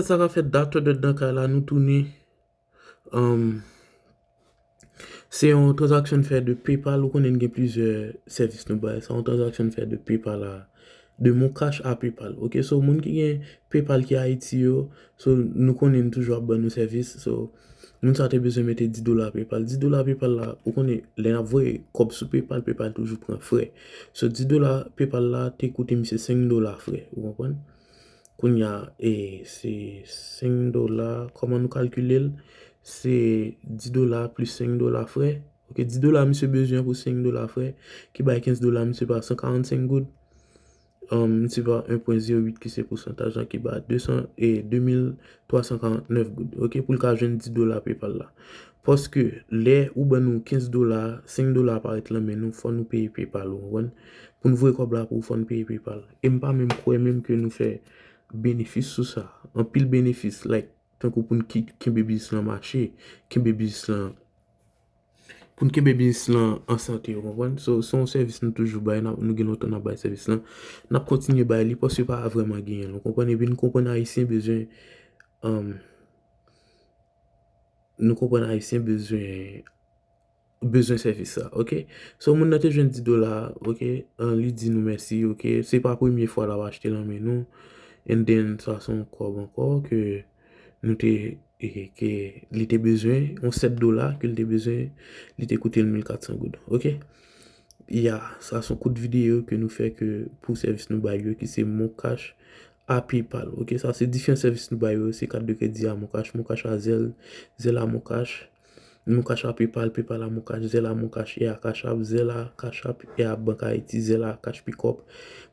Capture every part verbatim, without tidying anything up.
Sa k ap fèt, Doctor Dread nan kay la, nou tounen. Um, se yon transaksyon n fè de PayPal. Ou konnen n gen plizyè sèvis nou bay. Se yon transaksyon n fè de PayPal a, de MonCash a PayPal. Ok, so moun ki gen PayPal ki Ayiti yo, so nou konnen n toujou ap ban nou sèvis. So moun sa te bezwen mete dis dola PayPal. Dis dola PayPal la, ou konnen lè n ap voye kòb sou PayPal, PayPal toujou pran frè. So dis dola PayPal la te koute misye senk dola frè. Ou konprann? Kounye a, e, se senk dola. Kòman nou kalkile l? Se dis dola plis senk dola frè. Ok, dis dola misye bezwen pou senk dola frè, ki bay kenz dola, misye pa san karannsenk goud. Um, misye pa en pwen zewo uit ki se pousantaj la, ki ba de san, e, de mil twa san karannèf goud. Ok, pou l ka jwenn dis dola PayPal la. Paske lè ou ban nou kenz dola, senk dola parèt lan men nou, fò nou peye PayPal, ou konprann? Pou n voye kòb la pou ou, fò n peye PayPal. E m pa menm kwè menm ke nou fè benefis sou sa. Anpil benefis, like, tankou pou n ki-, kenbe biznis lan mache, kenbe biznis lan, pou n kenbe biznis lan an sante, ou konprann? So, se yon sèvis nou toujou bay, n ap, nou gen lontan n ap bay sèvis lan. N ap kontinye bay li, paske pa vrèman genyen l, ou konprann? Epi n konprann Ayisyen bezwen, um, nou konprann Ayisyen bezwen, bezwen sèvis sa, ok? So, moun nan te jwenn dis dola, ok? An, li di nou mèsi, ok? Se pa premye fwa l ap achte lan men nou. And then, sa se yon kòb ankò ke nou te, e, ke li te bezwen, yon sèt dola ke li te bezwen, li te koute l mil kat san goud, ok? Ya, sa se yon kout videyo ke nou fè ke pou sèvis nou bay yo, ki se MonCash a PayPal, ok? Sa se diferan sèvis nou bay yo, se kat de kredi a MonCash, MonCash a Zelle, Zelle a MonCash, MonCash a PayPal, PayPal a MonCash, Zelle a MonCash e a Cash App, Zelle a Cash App e a Bank Ayiti, Zelle a Cash Pickup,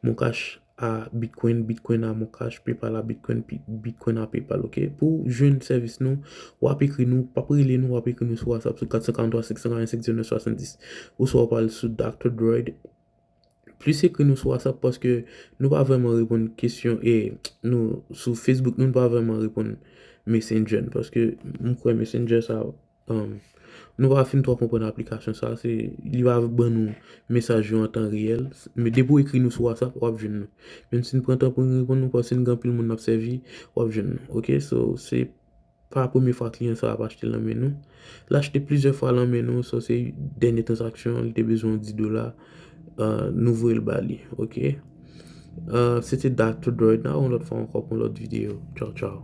MonCash a Bitcoin, Bitcoin a MonCash, PayPal a Bitcoin, Pi-, Bitcoin a PayPal, ok? Pou jwenn sèvis nou, w ap ekri nou, p ap rele nou, w ap ekri nou sou WhatsApp sou kat san karant twa senk san karant senk zewo nèf swasanndis. Oswa w pral sou Doctor Droid, plis ekri nou sou WhatsApp paske nou pa vrèman reponn kesyon, e nou sou Facebook, nou pa vrèman reponn Messenger, paske m kwè Messenger sa, um, nou pa fin twò konprann aplikasyon sa, se, li pa ban nou mesaj yo an tan reyèl, men depi w ekri nou sou WhatsApp, w ap jwenn nou. Menm si n pran tan pou n reponn nou, paske n gen anpil moun n ap sèvi, w ap jwenn nou, ok? So, se pa premye fwa kliyan sa ap achte lan men nou. L achte plizyè fwa lan men nou, so se dènye tranzaksyon, li te bezwen yon dis dola, uh, nou voye l ba li, ok? Uh, se te Doctor Droid, n a wè yon lòt fwa ankò pou yon lòt videyo. Tchaw, tchaw.